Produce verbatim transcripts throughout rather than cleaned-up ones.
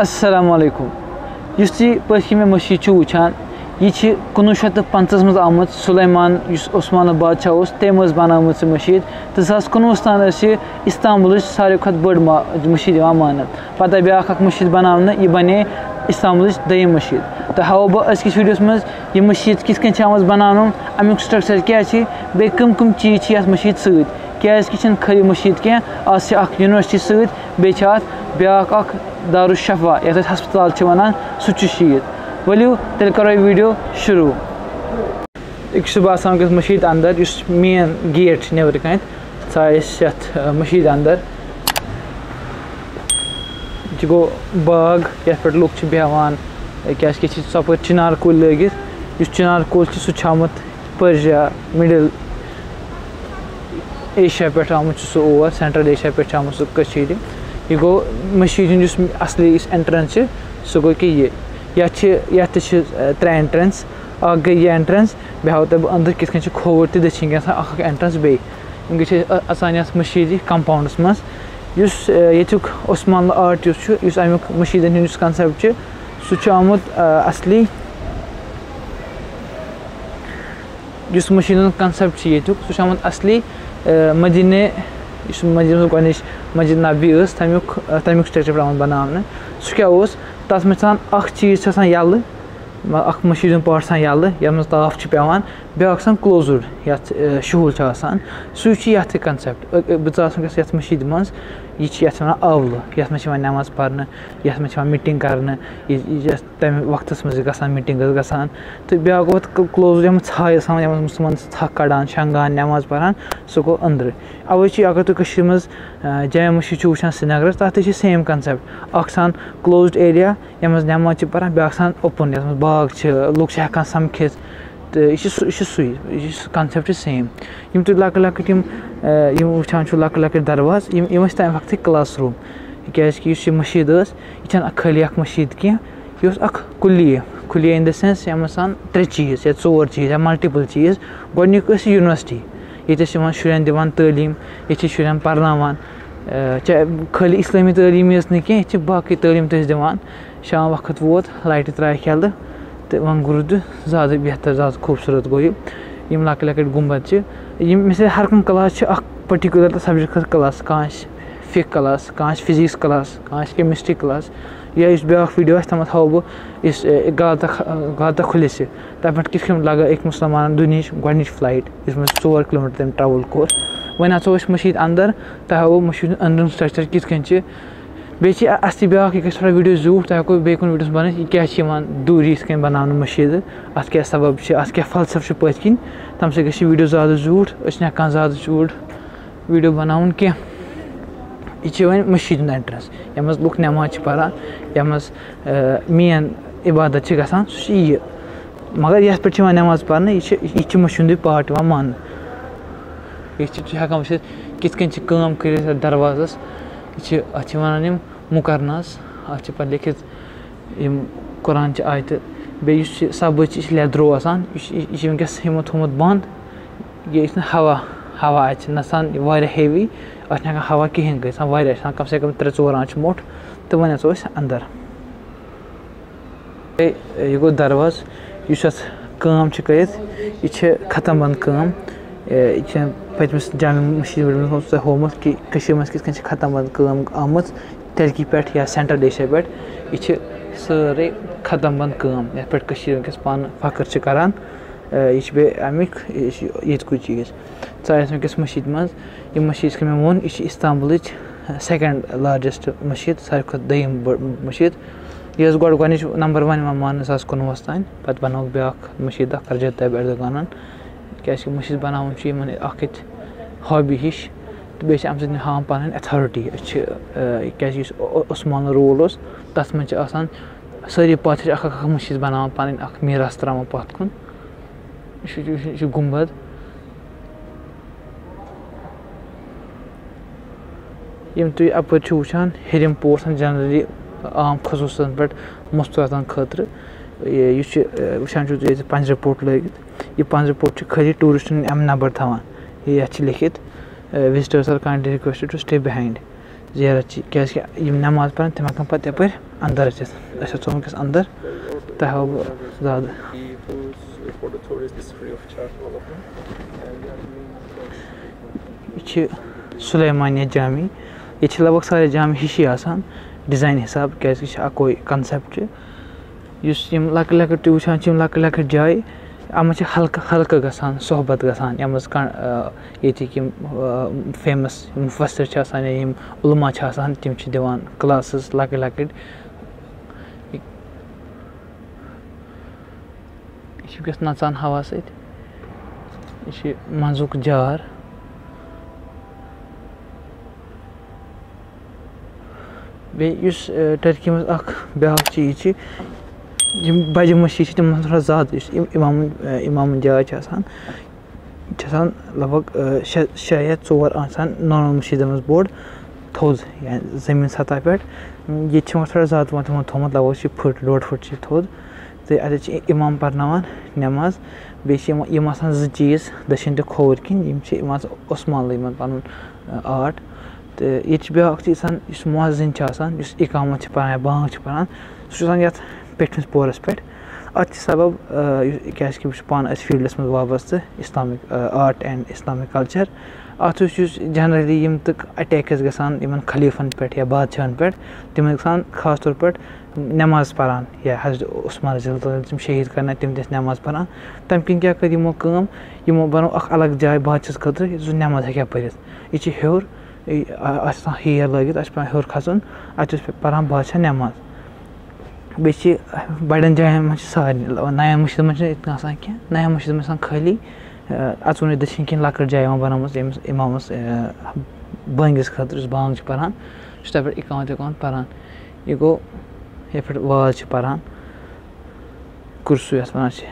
السلام علیکم۔ یُس تُہۍ پٔتھۍ کِنۍ مےٚ مٔشیٖد چھِو وٕچھان، یہِ چھِ کُنوُہ شیٚتھ تہٕ پنٛژاہَس منٛز آمٕژ۔ سُلیمان، یُس عثمانُک بادشاہ اوس، تٔمۍ ٲس بنٲومٕژ یہِ مٔشیٖد۔ تہٕ زٕ ساس کُنوُہَس تام ٲس یہِ استنبولٕچ ساروی کھۄتہٕ بٔڑ ما-، مٔشیٖد یِوان ماننہٕ۔ پتہٕ آے بیٛاکھ اکھ مٔشیٖد بناونہٕ، یہِ بنے استنبولٕچ دوٚیِم مٔشیٖد۔ تہٕ ہاوو بہٕ أزکِس ویٖڈیوَس منٛز یہِ مٔشیٖد کِتھ کٔنۍ چھِ آمٕژ بناونہٕ، اَمیُک structure کیٛاہ چھِ، بیٚیہِ کٕم کٕم چیٖز چھِ یَتھ مٔشیٖد سۭتۍ۔ کیٛازِکہِ چھِنہٕ خٲلی مٔشیٖد کینٛہہ، اَتھ چھِ اکھ university سۭتۍ، بیٚیہِ چھِ اَتھ بیٛاکھ اکھ دارالشفا، یَتھ أسۍ ہسپتال چھِ وَنان، سُہ تہِ چھُ شیٖتھ۔ ؤلِو تیٚلہِ کَرو یہِ ویٖڈیو شروٗع۔ أکِس چھُس بہٕ آسان وٕنکیٚس مٔشیٖد اَندَر، یُس main gate چھِ نٮ۪برٕ کَنۍ، سُہ آسہِ یَتھ، آ، مٔشیٖد اَندَر۔ یہِ تہِ گوٚو باغ، یَتھ پٮ۪ٹھ لُکھ چھِ بیٚہوان، کیٛازِکہِ ییٚتہِ چھِ ژۄپٲرۍ چِنار کُلۍ لٲگِتھ۔ یُس چِنار کُل چھُ، سُہ چھُ آمُت پٔرشیا، Middle Asia پٮ۪ٹھ آمُت چھُ سُہ اور، Central Asia پٮ۪ٹھ چھُ آمُت سُہ کٔشیٖرِ۔ یہِ گوٚو مٔشیٖد ہُنٛد یُس اَصلی یُس entrance چھِ، سُہ گوٚو کہِ یہِ۔ یَتھ چھِ، یَتھ تہِ چھِ، آ، ترٛےٚ entrance۔ اَکھ گٔے یہِ entrance، بیٚیہِ ہاوو تۄہہِ بہٕ أنٛدرٕ کِتھ کٔنۍ چھِ کھووُر تہِ دٔچھِنۍ کِنۍ آسان اَکھ اَکھ entrance بیٚیہِ۔ یِم گٔے چھِ أ-، اَژان یَتھ مٔشیٖدِ compoundَس منٛز۔ یُس، آ، ییٚتیُک عثمانلہٕ art یُس چھُ، یُس اَمیُک مٔشیٖدَن ہُنٛد یُس concept چھُ، سُہ چھُ آمُت، آ، اَصلی یُس مٔشیٖد ہُنٛد concept چھُ ییٚتیُک، سُہ چھُ آمُت اَصلی، آ، مدیٖنہ، یُس مدیٖنہ گۄڈٕنِچ مسجد نبی ٲس، تَمیُک، آ، تَمیُک structure پٮ۪ٹھ آمُت بَناونہٕ۔ سُہ کیٛاہ اوس؟ تَتھ منٛز چھِ آسان اَکھ چیٖز چھِ آسان یَلہٕ، مطلب، اَکھ مٔشیٖد ہُنٛد part چھِ آسان یَلہٕ، یَتھ منٛز تاپھ چھُ پٮ۪وان، بیٛاکھ آسان closed، یَتھ، آ، شُہُل چھُ آسان، سُے چھُ یَتھ تہِ concept۔ آ، آ، بہٕ ژاس وٕنکیٚس یَتھ مٔشیٖدِ منٛز، یہِ چھِ یَتھ وَنان اَولہٕ، یَتھ منٛز چھِ یِوان نٮ۪ماز پَرنہٕ، یَتھ منٛز چھِ یِوان meeting کَرنہٕ، یہِ، یہِ، یَتھ تَمہِ وقتَس منٛز یہِ گژھان، meeting ٲس گژھان۔ تہٕ بیٛاکھ گوٚو اَتھ closed، یَتھ منٛز ژھاے ٲس آسان، یَتھ منٛز مُسلمان ٲسۍ ژھَکھ کَڑان، شۄنٛگان، نٮ۪ماز پَران، سُہ گوٚو أنٛدرٕ۔ اَوَے چھِ اگر تُہۍ کٔشیٖرِ منٛز، آ، جامع مسجد چھِو وٕچھان سرینگرَس، تَتھ تہِ چھِ same concept۔ اَکھ چھِ آسان closed area، یَتھ منٛز نٮ۪ماز چھِ پَران، بیٛاکھ چھِ آسان open، یَتھ منٛز باغ چھِ، لُکھ چھِ ہٮ۪کان سَمکھِتھ۔ تہٕ یہِ چھِ سُہ، یہِ چھِ سُے، یہِ چھِ سُہ concept چھِ same۔ یِم تُہۍ لۄکٕٹۍ لۄکٕٹۍ یِم، آ، یِم وٕچھان چھِو لۄکٕٹۍ لۄکٕٹۍ دروازٕ، یِم، یِم ٲسۍ تَمہِ وقتٕکۍ class room۔ کیٛازِکہِ یُس یہِ مٔشیٖد ٲس، یہِ چھَنہٕ اَکھ خٲلی اَکھ مٔشیٖد کینٛہہ، یہِ اوس اَکھ کُلیہ، کُلیہ in the sense یَتھ منٛز آسان ترٛےٚ چیٖز یا ژور چیٖز یا multiple چیٖز۔ گۄڈٕنیُک ٲس یہِ university، ییٚتہِ ٲسۍ یِوان شُرٮ۪ن دِوان تعلیٖم، ییٚتہِ چھِ شُرٮ۪ن پَرناوان، آ، چاہے خٲلی اِسلٲمی تعلیٖم یٲژ نہٕ کینٛہہ، ییٚتہِ چھِ باقٕے تعلیٖم تہِ ٲسۍ دِوان۔ شام وقت ووت، لایٹہِ ترٛایَکھ یَلہٕ تہٕ وۄنۍ گوٚو روٗدٕ زیادٕ بہتر، زیادٕ خوٗبصوٗرت گوٚو یہِ۔ یِم لۄکٕٹۍ لۄکٕٹۍ گُنبد چھِ، یِم مثال ہر کانٛہہ class چھِ اَکھ particular تہٕ subject خٲطرٕ class، کانٛہہ آسہِ fiqh class، کانٛہہ آسہِ physics class، کانٛہہ آسہِ chemistry class۔ یا یُس بیٛاکھ video آسہِ، تَتھ منٛز ہاوو بہٕ یُس، اے، غلطہ، غلطہ خُلِس چھِ، تَتھ پٮ۪ٹھ کِتھ کٔنۍ لَگٲو أکۍ مُسلمانَن دُنیہِچ گۄڈٕنِچ flight، یُس منٛز ژور کِلوٗمیٖٹر تٔمۍ travel کوٚر۔ وۄنۍ اَژو أسۍ مٔشیٖد اَندَر، تۄہہِ ہاوو مٔشیٖد ہُنٛد أنٛدرِم structure کِتھ کٔنۍ چھِ۔ بیٚیہِ چھِ اَ-، اَصلی بیٛاکھ، یہِ گژھِ تھوڑا video زیوٗٹھ، تۄہہِ ہٮ۪کو بیٚیہِ کُنہِ videoس منٛز بَنٲیِتھ، یہِ کیٛاہ چھِ یِوان دوٗری یِتھ کٔنۍ بَناونہٕ مٔشیٖدٕ، اَتھ کیٛاہ سبب چھِ، اَتھ کیٛاہ فلسفہٕ چھُ پٔتۍ کِنۍ، تَمہِ سۭتۍ گژھِ یہِ video زیادٕ زیوٗٹھ، أسۍ چھِنہٕ ہٮ۪کان زیادٕ زیوٗٹھ video بَناوُن کینٛہہ۔ یہِ چھِ وۄنۍ مٔشیٖد ہُنٛد entrance، یَتھ منٛز لُکھ نٮ۪ماز چھِ پَران، یَتھ منٛز، آ، main عبادت چھِ گژھان، سُہ چھِ یہِ۔ مگر یَتھ پٮ۪ٹھ چھِ یِوان نٮ۪ماز پَرنہٕ، یہِ چھِ، یہِ چھِ مٔشیٖد ہُنٛدُے part یِوان ماننہٕ۔ ییٚتہِ چھِ تُہۍ ہٮ۪کان وٕچھِتھ کِتھ کٔنۍ چھِ کٲم کٔرِتھ یَتھ دروازَس۔ یہِ چھِ، اَتھ چھِ وَنان یِم مُقرناس، اَتھ چھِ پَتہٕ لیکھِتھ یِم قرآن چہِ آیتہٕ۔ بیٚیہِ یُس یہِ سَبٕز چھِ، یہِ چھِ لیٚدرو آسان، یہِ چھِ، یہِ چھِ وٕنکیٚس یِمو تھوٚومُت بنٛد۔ یہِ چھِنہٕ ہوا، ہوا اَتہِ چھِ نَسان، یہِ واریاہ heavy، اَتھ چھِنہٕ ہٮ۪کان ہوا کِہیٖنۍ کٔرِتھ، آسان واریاہ، چھِ آسان کَم سے کَم ترٛےٚ ژور آنٛچہِ موٚٹ۔ تہٕ وۄنۍ اَژو أسۍ اَندَر۔ یہِ گوٚو دروازٕ، یُس اَتھ کٲم چھِ کٔرِتھ، یہِ چھِ ختم بنٛد کٲم۔ یہِ چھِ پٔتمِس جامع مٔشیٖد ویٖڈیوَس منٛز تۄہہِ ہوومُت کہِ کٔشیٖرِ منٛز کِتھ کٔنۍ چھِ ختم بنٛد کٲم آمٕژ ترکی پٮ۪ٹھ یا Central Asia پٮ۪ٹھ۔ یہِ چھِ سٲرٕے ختم بنٛد کٲم، یَتھ پٮ۪ٹھ کٔشیٖرِ وٕنکیٚس پانہٕ فخر چھِ کَران۔ یہِ چھِ بیٚیہِ اَمِکۍ، یہِ چھِ ییٚتہِ کُے چیٖز۔ ژاے اَسہِ وٕنکیٚس مٔشیٖد منٛز۔ یہِ مٔشیٖد یِتھ کٔنۍ مےٚ ووٚن، یہِ چھِ اِستانبُلٕچ second largest مٔشیٖد، ساروی کھۄتہٕ دوٚیِم بٔڑ مٔشیٖد۔ یہِ ٲس گۄڈٕ گۄڈٕنِچ number one یِوان ماننہٕ زٕ ساس کُنوُہَس تام، پَتہٕ بَنٲوٕکھ بیٛاکھ مٔشیٖد اَکھ رجب طیب اردگانَن، کیٛازِکہِ مٔشیٖد بَناوُن چھُ یِمَن اَکھ ییٚتہِ hobby ہِش، تہٕ بیٚیہِ چھِ اَمہِ سۭتۍ ہاوان پَنٕنۍ authority۔ أسۍ چھِ، آ، کیٛازِکہِ یُس او-، او-، عثمانُک rule اوس، تَتھ منٛز چھِ آسان سٲری پَتھ چھِ اَکھ اَکھ اَکھ مٔشیٖد بَناوان پَنٕنۍ، اَکھ میٖراث ترٛاوان پَتھ کُن۔ یہِ چھُ، یہِ چھُ، یہِ چھُ گُنبد۔ یِم تُہۍ اَپٲرۍ چھِو وٕچھان، ہیٚرِم پوٹ آسان generally عام خصوٗصن پٮ۪ٹھ مستوٗراتن خٲطرٕ۔ یہِ، یُس یہِ، اَ، وٕچھان چھِو تُہۍ ییٚتہِ پنجرٕ پوٚٹ لٲگِتھ، یہِ پنجرٕ پوٚٹ چھُ خٲلی touristن اَمہِ نٮ۪بر تھاوان۔ یہِ، یَتھ چھِ لیٚکھِتھ، اَ، "Visitors are kindly requested to stay behind"۔ زیارت چھِ، کیٛازِکہِ یِم نٮ۪ماز پَرَن، تِم ہٮ۪کَن پَتہٕ یَپٲرۍ اَندَر أژِتھ۔ أسۍ اژو وٕنکیٚس اَندَر، تۄہہِ ہاوو بہٕ زیادٕ۔ یہِ چھِ سُلیمانیہ جامی۔ ییٚتہِ چھِ لگ بگ سارے جامع ہِشی آسان ڈِزاین حِساب، کیٛازِکہِ یہِ چھِ اَکوے کَنسٮ۪پٹ۔ یُس یِم لۄکٕٹۍ لۄکٕٹۍ تُہۍ وٕچھان چھِ، یِم لۄکٕٹۍ لۄکٕٹۍ جایہِ، اَتھ منٛز چھِ حلقہٕ حلقہٕ گژھان، صحبت گژھان، یَتھ منٛز کانٛہہ، آ، ییٚتِکۍ یِم، آ، فیمَس مُفسِر چھِ آسان یا یِم علما چھِ آسان، تِم چھِ دِوان کلاسٕز لۄکٕٹۍ لۄکٕٹۍ۔ یہِ چھِ وٕنکیٚس نَژان ہوا سۭتۍ۔ یہِ چھِ منٛزُک جار۔ بیٚیہِ یُس، آ، ٹرکی منٛز اَکھ بیٛاکھ چیٖز چھِ، یِم بَجہِ مٔشیٖد چھِ، تِمَن منٛز تھوڑا زیادٕ، یُس اِم-، اِمامَن، آ، اِمامَن جاے چھِ آسان، یہِ چھِ آسان لگ بگ، آ، شےٚ، شےٚ یا ژور آسان نارمل مٔشیٖدَن منٛز بوٚڑ تھوٚد، یا زٔمیٖن سطح پٮ۪ٹھ۔ ییٚتہِ چھِ وۄنۍ تھوڑا زیادٕ پَہَن تِمَن تھوٚومُت، لگ بگ چھِ فُٹ، ڈۄڈ فُٹ چھِ تھوٚد۔ تہٕ اَتٮ۪تھ چھِ اِمام پَرناوان نٮ۪ماز۔ بیٚیہِ چھِ یِم، یِم آسان زٕ چیٖز دٔچھِنۍ تہٕ کھووُر کِنۍ، یِم چھِ یِوان عثمان لٲگۍ یِمَن پَنُن، آ، آرٹ۔ تہٕ ییٚتہِ چھِ بیٛاکھ چیٖز آسان، یُس مُعَذِّن چھِ آسان، یُس اِقامَت چھِ پَران یا بانٛگ چھِ پَران، سُہ چھُ آسان یَتھ پیٚٹھمِس پورَس پٮ۪ٹھ۔ اَتھ چھِ سبب، آ، یُس، کیٛازِکہِ بہٕ چھُس پانہٕ أتھۍ فیٖلڈَس منٛز وابستہٕ، Islamic، آ، art and Islamic culture۔ اَتھ یُس، یُس generally یِم تہٕ attacks گژھان یِمَن خلیٖفَن پٮ۪ٹھ یا بادشاہَن پٮ۪ٹھ، تِم ٲسۍ گژھان خاص طور پَتہٕ نٮ۪ماز پَران، یا حضرت عثمان رضی اللہ تعالیٰ عنہ، تِم شہیٖد کَرنہٕ، تِم تہِ ٲسۍ نٮ۪ماز پَران۔ تَمہِ کِنۍ کیٛاہ کٔر یِمو کٲم؟ یِمو بَنوو اَکھ الگ جاے بادشاہَس خٲطرٕ، یُس زَن نٮ۪ماز ہیٚکہِ ہا پٔرِتھ۔ یہِ چھِ ہیوٚر، یہِ، آ، اَتھ چھِ آسان ہیل لٲگِتھ، اَتھ چھِ پٮ۪وان ہیوٚر کھَسُن، اَتہِ چھِ پَران بادشاہ نٮ۪ماز۔ بیٚیہِ چھِ بَڑٮ۪ن جایَن منٛز چھِ سارنٕے، نَیَن مٔشیٖدَن منٛز چھِنہٕ یِتھ کٔنۍ آسان کینٛہہ، نَیَن مٔشیٖدَن منٛز چھِ آسان خٲلی، آ، اَژوُنٕے دٔچھِنۍ کِنۍ لۄکٕٹ جاے یِوان بَنٲومٕژ، ییٚمِس اِمامَس، آ، بٲنٛگِس خٲطرٕ، یُس بانٛگ چھِ پَران، سُہ چھُ تَتہِ پٮ۪ٹھ اِقامت وِقامت پَران۔ یہِ گوٚو یَتھ پٮ۪ٹھ واز چھِ پَران، کُرسُو یَتھ وَنان چھِ۔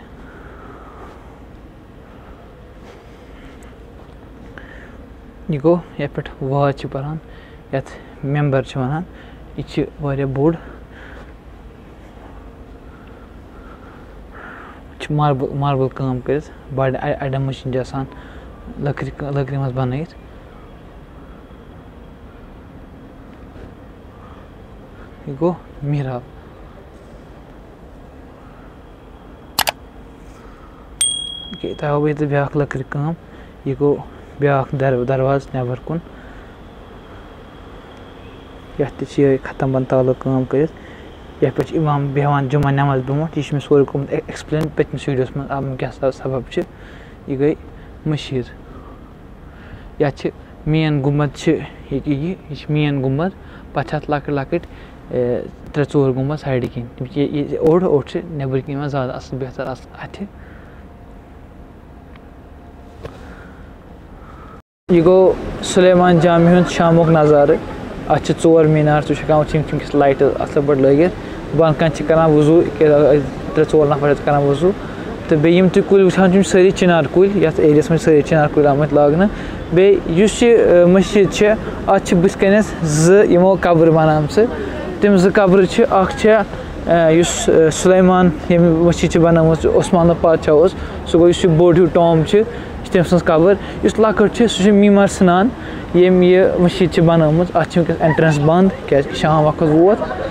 یہِ گوٚو یَتھ پٮ۪ٹھ واز چھِ پَران، یَتھ مٮ۪مبَر چھِ وَنان۔ یہِ چھِ واریاہ بوٚڑ۔ چھِ ماربل، ماربل کٲم کٔرِتھ، بَڑِ اَ-، اَڑٮ۪ن منٛز چھِ آسان لٔکرِ کٲ-، لٔکرِ منٛز بَنٲیِتھ۔ یہِ گوٚو محراب۔ ییٚکیٛاہ تۄہہِ ہاوو بہٕ ییٚتہِ بیٛاکھ لٔکرِ کٲم۔ یہِ گوٚو بیٛاکھ در-، دروازٕ نٮ۪بر کُن۔ یَتھ تہِ چھِ یِہوٚے ختم بنٛد تالہٕ کٲم کٔرِتھ۔ یَتھ پٮ۪ٹھ چھِ اِمام بیٚہوان جمعہ نٮ۪ماز برٛونٛٹھ۔ یہِ چھُ مےٚ سورُے کوٚرمُت اٮ۪-، explain پٔتمہِ videoہَس منٛز، اَتھ منٛز کیٛاہ سا سبب چھِ۔ یہِ گٔے مٔشیٖد۔ یَتھ چھِ main گُنبد چھِ ییٚکیٛاہ یہِ، یہِ چھِ main گُنبد۔ پَتہٕ چھِ اَتھ لۄکٕٹۍ لۄکٕٹۍ، اے، ترٛےٚ ژور گُنبد سایڈٕ کِنۍ۔ تِم چھِ یہِ، یہِ اوٚڑ اوٚڑ چھِ نٮ۪برٕ کِنۍ یِوان زیادٕ اَصٕل بہتر اَصٕل اَتھِ۔ یہِ گوٚو سُلیمان جامع ہُنٛد شامُک نظارٕ۔ اَتھ چھِ ژور مینار، ژٕ چھُکھ ہٮ۪کان وٕچھِتھ، یِم چھِ وٕنکیٚس لایٹہٕ اَصٕل پٲٹھۍ لٲگِتھ۔ بۄنہٕ کَنہِ چھِ کَران وضوٗ، کہِ، ترٛےٚ ژور نفر چھِ کَران وضوٗ۔ تہٕ بیٚیہِ یِم تُہۍ کُلۍ وٕچھان چھِو، یِم چھِ سٲری چِنار کُلۍ، یَتھ ایریاہَس منٛز چھِ سٲری چِنار کُلۍ آمٕتۍ لاگنہٕ۔ بیٚیہِ یُس یہِ، اَ، مٔسجِد چھِ، اَتھ چھِ بٕتھِ کَنٮ۪تھ زٕ یِمو قبرٕ بَنامژٕ۔ تِم زٕ قبرٕ چھِ، اَکھ چھےٚ، اَ، یُس، اَ، سُلیمان ییٚمہِ مٔسجِد چھِ بَنٲومٕژ، عثمانُک پادشاہ اوس، سُہ گوٚو یُس یہِ بوٚڑ ہیوٗ tomb چھِ، یہِ چھِ تٔمۍ سٕنٛز قبر۔ یُس لۄکٕٹ چھِ، سُہ چھُ معمار سنان، ییٚمۍ یہِ مٔسجِد چھِ بَنٲومٕژ۔ اَتھ چھِ وٕنکیٚس entrance بنٛد، کیٛازِکہِ شام وقت ووت۔